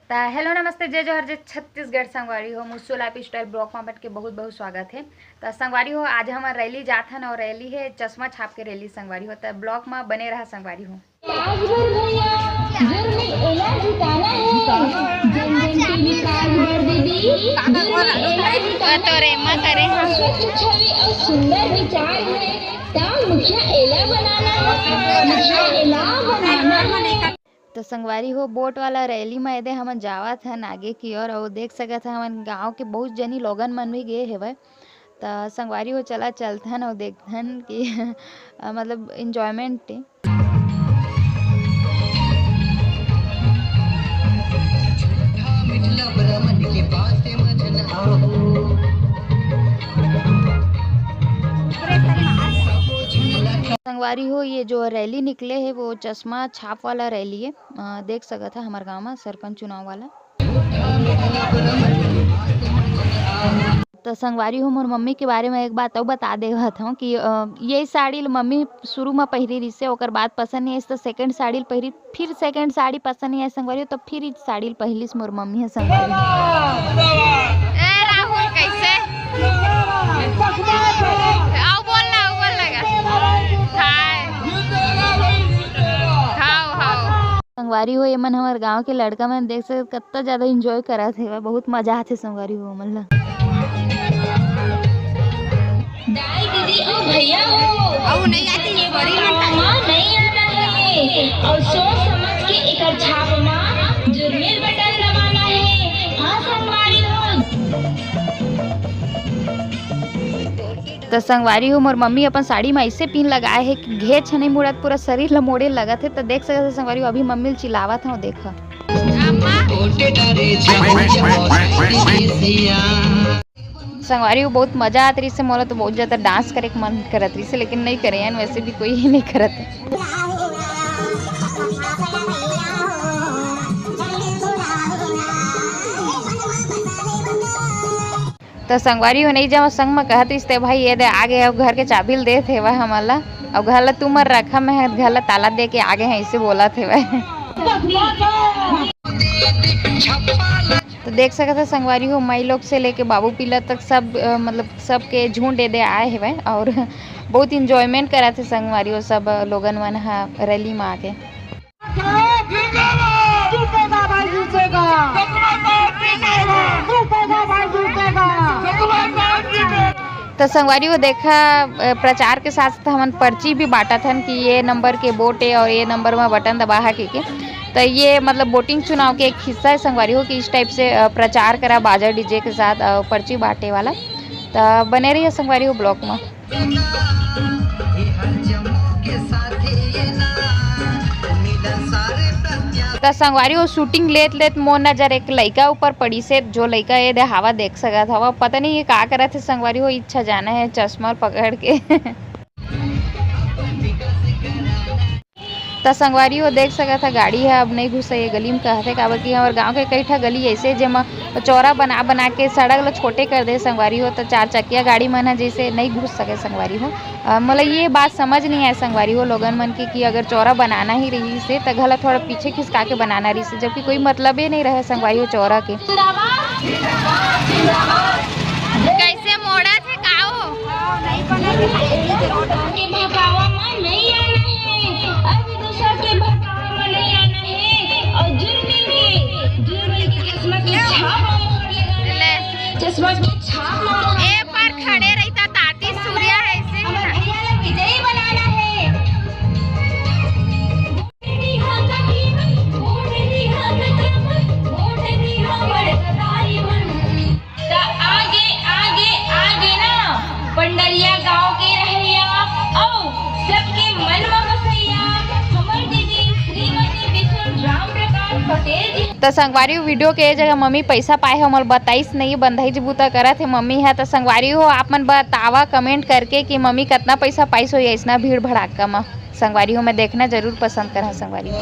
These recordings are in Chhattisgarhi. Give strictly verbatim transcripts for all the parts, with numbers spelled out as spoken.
त हेलो, नमस्ते, जय जोहार, जय छत्तीसगढ़। संगवारी हो, मुस्सू लाइफ स्टाइल ब्लॉग में आप मन के बहुत बहुत स्वागत है। त संगवारी हो, आज हमर रैली जात हन और रैली है चश्मा छाप के रैली। संगवारी हो, त ब्लॉग में बने रहा संगवारी हो। काजबर भैया, जुर्मी एला जिताना है। जन जन टीवी काजबर दीदी, जुर्मी एला जिताना है। तोरे माँ करे। स्वच्छ छवि और सुंदर विचार है, त मुखिया एला बनाना है, मुखिया एला बनाना है। तो संगवारी हो, बोट वाला रैली म एदे हमन जावत हन आगे की ओर, अउ देख सकत हन हमन गांव के बहुत जनी लोगन मन भी गे हेवय। त संगवारी हो, चला चलथन अउ देखथन कि अ, मतलब एंजॉयमेंट ए। संगवारी हो, ये जो रैली निकले हे वो चश्मा छाप वाला रैली है। अ, देख सकत ह हमर गांव म सरपंच चुनाव वाला। त संगवारी हो, मोर मम्मी के बारे में एक बात अउ बता देवत हूँ कि अ, ये साड़ी ल मम्मी शुरू म पहिरी रिसे, ओकर बाद पसंद नहीं आइस त सेकंड साड़ी ल पहिरी, फिर सेकंड साड़ी पसंद नहीं आइस संगवारी हो, तो फिर ई साड़ी ल पहिलिस मोर मम्मी ह संगवारी हो। ए राहुल, कैसे? आओ बोल ना, आओ बोल ना गा। हाय। हाओ, हाओ। संगवारी हो, एमन हमर गांव के लड़का मन देख सकत, कत्ता ज्यादा एंजॉय करत हेवय, बहुत मजा आथे संगवारी हो हमन ला। दाई दीदी अउ भैया हो, अउ नहीं आती, ये बड़ी मन का। माँ नहीं आना है, और सोच समझ के एकर छाप माँ जुर्मी ल बटन दबाना है। हाँ संगवारी हो। त संगवारी हो, मोर मम्मी अपन साड़ी म अइसे पिन लगाए हे कि घेच ह नइ मुड़त, पूरा शरीर ल मोड़े लगत हे। त देख सकत हो संगवारी हो, अभी मम्मी ल चिल्लावत हव, देखा। संगवारी हो, बहुत मजा आत रहिस हे, मोला तो बहुत ज्यादा डांस करे के मन करत रहिस हे, लेकिन नइ करे हन, वैसे भी कोई ही नइ करत हे। त संगवारी हो, नइ जावं संग म कहत रहिस ते भाई, ये दे आगे, अब घर के चाबी ल देत हेवय हमन ला, अब घर ला तुमन रखा, मैं घर ला ताला दे के आगे हंव, अइसे बोलत हेवय। तो देख सकत ह संगवारी हो, माई लोग से लेके बाबू पीला तक सब, अ, मतलब सबके झुंड एदे आए हेवय और बहुत एंजॉयमेंट करत हे संगवारी हो सब लोगन मन ह रैली म आके। जीतेगा भाई, जीतेगा। जीतेगा भाई, जीतेगा। तो संगवारी हो देखा, अ, प्रचार के साथ साथ हमन पर्ची भी बांटत हन कि ये नंबर के वोट ए और ये नंबर म बटन दबाहा कहिके। तो ये मतलब वोटिंग चुनाव के एक हिस्सा है संगवारी हो कि इस टाइप से, अ, प्रचार करा बाजा डीजे के साथ, अ, पर्ची बांटे वाला। तो बने रहिए संगवारी हो ब्लॉग म। त संगवारी हो, शूटिंग लेत लेत मोर नजर एक लइका ऊपर पड़िस हे, जो लइका एदे हावय देख सकत हव। पता नहीं ये का करत हे संगवारी हो, इच्छा जाना है चश्मा पकड़ के। त संगवारी हो देख सकत ह, गाड़ी ह अब नइ घुसय ये गली म, कहत हे काबर कि हमर गांव के कई ठा गली अइसे जेमा चौरा बना बना के सड़क ल छोटे कर दे संगवारी हो, त चार चकिया गाड़ी मन ह जइसे नइ घुस सके संगवारी हो। अ, मोला ये बात समझ नइ आय संगवारी हो लोगन मन के कि अगर चौरा बनाना ही रहिस हे त घला थोड़ा पीछे खिसका के बनाना रहिस हे, जबकि कोई मतलबे नइ रहे संगवारी हो चौरा के। कैसे मोड़ा थे का हो? के बहकावा म नहीं आना है, अभी दूसरा के बहकावा म नहीं आना है। और जुर्मी के, जुर्मी के चश्मा के छाप म मोहर लगाना है। चश्मा के छाप म मोहर ए पर खड़े रहिता ताती सूर्या है इसे। हमर भैया ला विजयी बनाना है। त आगे, आगे, आगे ना, पंडरिया गांव के रहइया अउ सबके मन म बसइया हमर दीदी श्रीमती बिशुल राम प्रकाश पटेल जी। त संगवारी, वीडियो के ए जगह मम्मी पैसा पाए हे, मोला बताइस नहीं, बंधई जी बूता करत हे मम्मी ह। त संगवारी हो, आप मन बतावा कमेंट करके कि मम्मी कतना पैसा पाइस होही अइसना भीड़ भड़ाका म। संगवारी हो, मैं देखना जरूर पसंद करहा संगवारी हो।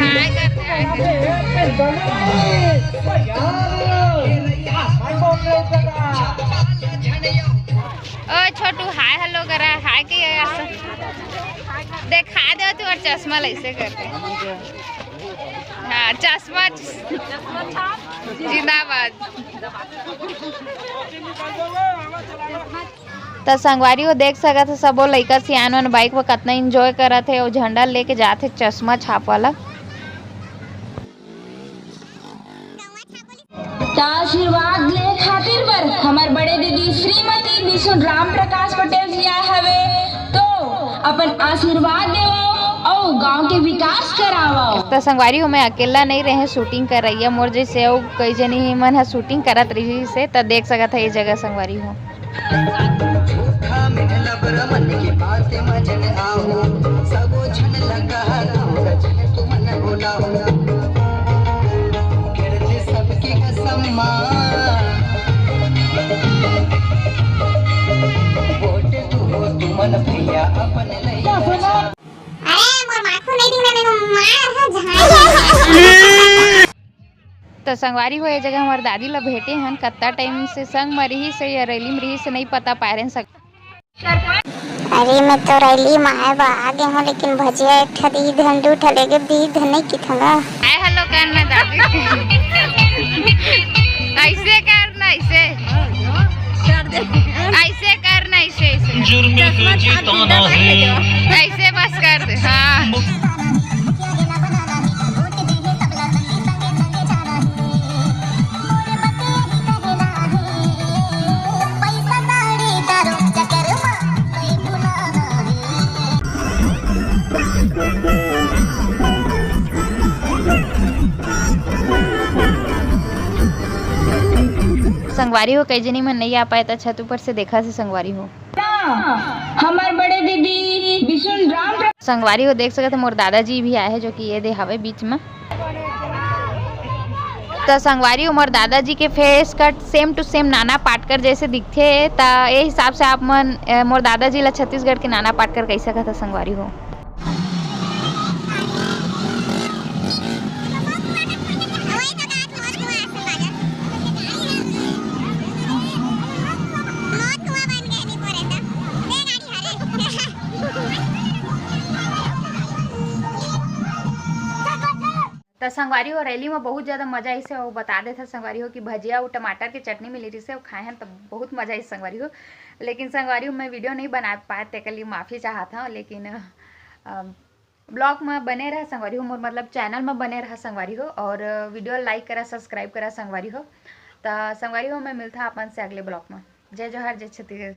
हाय कर दे, हाय कर दे। ओ छोटू, हाय हेलो करा, हाय के। देखा दे तू और चश्मा ल ऐसे करके। हाँ, चश्मा जिंदाबाद। त संगवारी हो, देख सकत ह, सबो लइका सियान मन बाइक म कतना एंजॉय करत हे, अउ झंडा लेके जात हे चश्मा छाप वाला। त आशीर्वाद ले खातिर बर हमर बड़े दीदी श्रीमती बिशुन राम प्रकाश पटेल जी आए हवे, तो अपन आशीर्वाद देवव अउ गांव के विकास करावव। त संगवारी हो, मैं अकेला नहीं रहे शूटिंग करइया, मोर जैसे अउ कई जनी मन ह शूटिंग करत रहिस हे, त देख सकत ह ये जगह संगवारी हो। धोखा में लबर मन की बात मजन आओ, सबो झन लगा दो, तुमन बोलाओ। करते सबके कसम माँ, वोट दो तुमन भैया अपन लैया। अरे, मोर माखू नहीं दीना, मैं मार है झाड़। त संगवारी हो, ये जगह हमर दादी ल भेटे हन, कत्ता टाइम से संग म रिहिस हे या रैली म रिहिस हे, नहीं पता पाए रहेन सक। अरे, मैं तो रैली म आए बर आ गे हूँ, लेकिन भजिया एक ठा दीध हन, दू ठा लेगे दीध नहीं किथंगा। हाय हेलो करना दादी। ऐसे करना, ऐसे। ऐसे करना, ऐसे, ऐसे। जुर्म को जिताना है। ऐसे बस कर दे, हाँ। संगवारी हो, कई जनी मन नहीं आ पाए, त छत ऊपर से देखा से संगवारी हो। हमर बड़े दीदी बिशुन राम प्र- संगवारी हो, देख सकत हो, मोर दादाजी भी आए हैं, जो कि ये दे हवे बीच में। त संगवारी हो, मोर दादाजी के फेस कट सेम टू सेम नाना पाटकर जैसे दिखथे। त ये हिसाब से आप मन, अ, मोर दादाजी ला छत्तीसगढ़ के नाना पाटकर कह सकत हो संगवारी हो। त संगवारी हो, रैली में बहुत ज्यादा मजा आइस हे। अउ बता देथन संगवारी हो कि भजिया अउ टमाटर के चटनी मिली रहिस हे, अउ खाए हन त बहुत मजा आइस संगवारी हो। लेकिन संगवारी हो, मैं वीडियो नहीं बना पाए, तेकर लिए माफी चाहत हूँ। लेकिन अ, ब्लॉग में बने रहा संगवारी हो, मोर मतलब चैनल में बने रहा संगवारी हो, और वीडियो लाइक करा, सब्सक्राइब करा संगवारी हो। त संगवारी हो, मैं मिलता अपन से अगले ब्लॉग में। जय जोहार, जय छत्तीसगढ़।